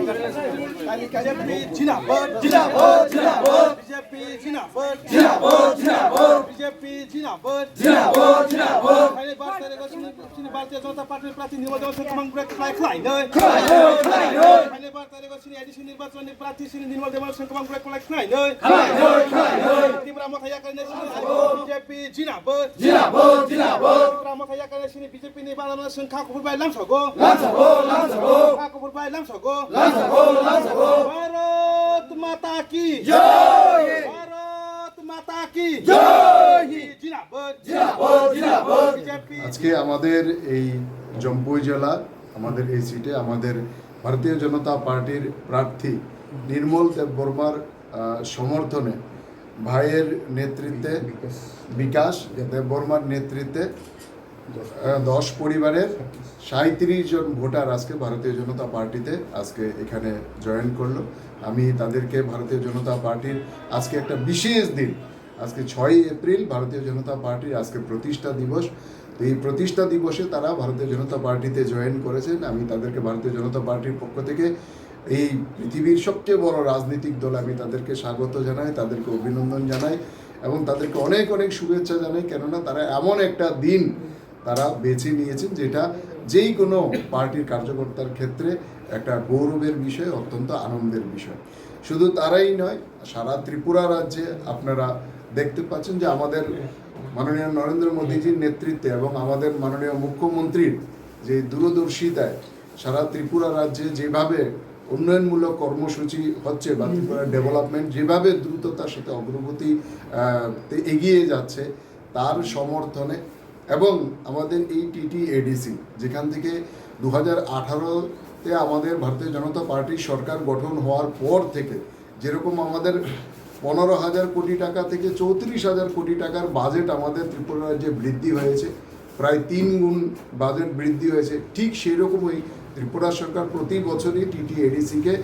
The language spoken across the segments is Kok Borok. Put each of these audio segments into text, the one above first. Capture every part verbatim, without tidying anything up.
বিজেপি জিন্দাবাদ, জিন্দাবাদ, জিন্দাবাদ। বিজেপি জিন্দাবাদ, জিন্দাবাদ, জিন্দাবাদ। বিজেপি জিন্দাবাদ, জিন্দাবাদ, জিন্দাবাদ। Phainai bar tarikh o chini, chini Bharatiya Janata Party ni prarthi Nirmal Dewan Singh kwbang bwrwi kwplai khlainai. Khlainai, khlainai. Phainai bar tarikh o chini A D C nirbachon ni prarthi chini Nirmal Dewan Singh kwbang bwrwi kwplai khlainai. Khlainai, khlainai. Tipra Motha yakarnai chini B J P jinabad. Jinabad, jinabad. Tipra Motha yakarnai chini B J P ni banana chwng kha kuphur bai lamsogo. Lamsogo, lamsogo. Kha kuphur bai lamsogo. Lamsogo, lamsogo. Bharat Mata ki. Jai. Bharat Mata ki. Jai. Jinabad. Jinabad, jinabad. B J P. আজকে আমাদের এই জম্পুই জেলা, আমাদের এই সিটে আমাদের ভারতীয় জনতা পার্টির প্রার্থী নির্মল দেববর্মার, আহ, সমর্থনে ভাইয়ের নেতৃত্বে বিকাশ। বিকাশ দেববর্মার নেতৃত্বে, আহ, দশ পরিবারের সাঁইত্রিশ জন ভোটার আজকে ভারতীয় জনতা পার্টিতে আজকে এখানে জয়েন করলো। আমি তাদেরকে ভারতীয় জনতা পার্টির আজকে একটা বিশেষ দিন, আজকে ছয়ই এপ্রিল ভারতীয় জনতা পার্টির আজকে প্রতিষ্ঠা দিবস। তো এই প্রতিষ্ঠা দিবসে তারা ভারতীয় জনতা পার্টিতে জয়েন করেছেন। আমি তাদেরকে ভারতীয় জনতা পার্টির পক্ষ থেকে এই পৃথিবীর সবচেয়ে বড় রাজনৈতিক দল, আমি তাদেরকে স্বাগত জানাই, তাদেরকে অভিনন্দন জানাই এবং তাদেরকে অনেক অনেক শুভেচ্ছা জানাই। কেননা তারা এমন একটা দিন তারা বেছে নিয়েছেন, যেটা যেই কোনো পার্টির কার্যকর্তার ক্ষেত্রে একটা গৌরবের বিষয়, অত্যন্ত আনন্দের বিষয়। শুধু তারাই নয়, সারা ত্রিপুরা রাজ্যে আপনারা দেখতে পাচ্ছেন যে আমাদের মাননীয় নরেন্দ্র মোদীজির নেতৃত্বে এবং আমাদের মাননীয় মুখ্যমন্ত্রীর যে দূরদর্শিতায় সারা ত্রিপুরা রাজ্যে যেভাবে উন্নয়নমূলক কর্মসূচি হচ্ছে বা ত্রিপুরার ডেভেলপমেন্ট যেভাবে দ্রুততার সাথে অগ্রগতি, আহ, তে এগিয়ে যাচ্ছে, তার সমর্থনে এবং আমাদের এই টিটিএডিসি, যেখান থেকে দু হাজার আঠারোতে আমাদের ভারতীয় জনতা পার্টির সরকার গঠন হওয়ার পর থেকে যেরকম আমাদের পনেরো হাজার কোটি টাকা থেকে চৌত্রিশ হাজার কোটি টাকার বাজেট আমাদের ত্রিপুরা রাজ্যে বৃদ্ধি হয়েছে, প্রায় তিন গুণ বাজেট বৃদ্ধি হয়েছে, ঠিক সেই রকমই ত্রিপুরা সরকার প্রতি বছরই টিটিএডিসিকে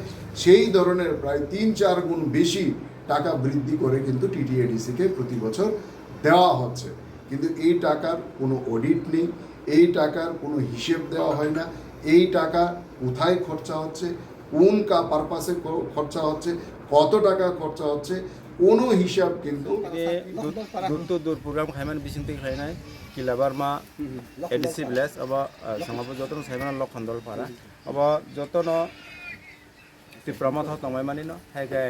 সেই ধরনের প্রায় তিন চার গুণ বেশি টাকা বৃদ্ধি করে কিন্তু টিটিএডিসিকে প্রতি বছর দেওয়া হচ্ছে। কিন্তু এই টাকার কোনো অডিট নেই, এই টাকার কোনো হিসেব দেওয়া হয় না। এই টাকা কোথায় খরচা হচ্ছে, কোন কা-, পারপাসে খ-, খরচা হচ্ছে, কত টাকা খরচা হচ্ছে, কোনো হিসাব কিন্তু Tini dur-, dur to dur program khaimani bisingtwi khlainai Kila Barma A D C village abo, ah, songabo jotono saimano Lokhondol para. Abo jotono Tipra Motha tongmai manino, hai khe,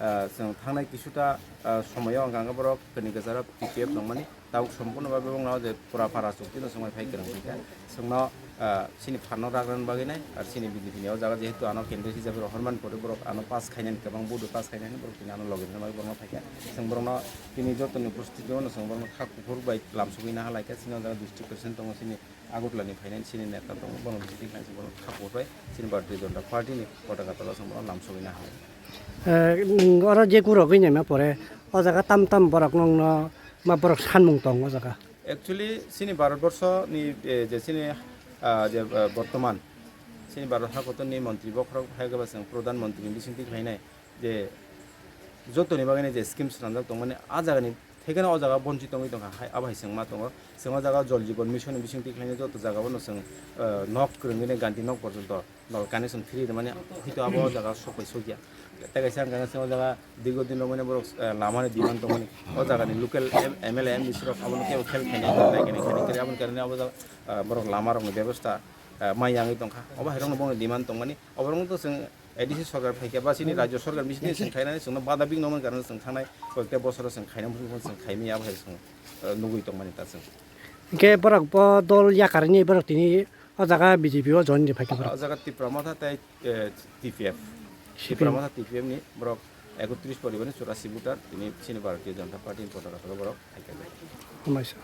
ah, chwng thangnai kisuta, ah, somoyo hwnkha hwnkhe borok kwnwi kwcharo T P F tongmani, tabuk sompurno bagwi wngno je pura para chukti no swngbai phai kwrwng hwnkhe chwngno, ah, chini pharno ragrani bagwi nai, ar chini B J P ni o jaga jehetu ano candidate hisabe rohormani pore borok ano pass khainani kwbang vote pass khainani borok tini ano logi rwna bagwi borokno phaikha. Chwng borokno tini jotoni upostiti o no chwng borokno kha kuphur bai lamsogwi naha laikha, chini o jaga district president tongo, chini Agartala ni phainai chini neta tongo, bono bisingtwi khlainai bono kha kuphur bai chini Bharatiya Janata Party ni potaka tola chwng bono lamsogwi naha. Eh, nwng oro je kurogwi naima pore, o jaga tam tam borok nwngno ma borok sanmung tong o jaga. Actually, chini Bharat borsho ni, eh, je chini, ah, je, ah, bortoman chini Bharat hakotor ni montri bokhorok hai khe ba chwng pradhan montri ni bisingtwi khlainai je jotoni bagwi je scheme swnamjak tongmani, a jagani thekeno o jaga bonchi tongwi tongkha, hai abo hai chwngma tongo. Chwngma jaga Jal Jeevan Mission ni bisingtwi khlainai joto jaga bono chwng, ah, nok kwrwngwi nai ganti nok porjonto nol connection free rwmani, hwito abo o jaga sokbai sokya. Tei kaisa hwnkha khe chwng o jaga dirgo din rok mani borok, eh, lama ni demand tongmani, o jaga ni local M-, M L A, M D C rok abono kebo khel khainai, naikhe naikhe naikhe aboni karone abo jaga, eh, borok lama rok ni bebosta, eh, mai yangwi tongkha. Obo hai rok no bono demand tongmani, obo rok no to chwng A D C sorkar phaikha ba chini rajyo sorkar bisingtwi chwng khainani chwngno bada bing nangmani karone chwng thangnai koyekta bosoro chwng khaina muchungma chwng khaimaya abo hai chwng, eh, nugwi tongmani ta chwng. Hwnkhe borok bo dol yakarni borok tini o jaga B J P o join ri phaikha borok. O jaga Tipra Motha tei, eh, T P F. Tipra Motha T P F ni borok ekotris poribar ni churasi voter tini chini Bharatiya Janata Party ni potaka tola borok phaikha. Hambaisa.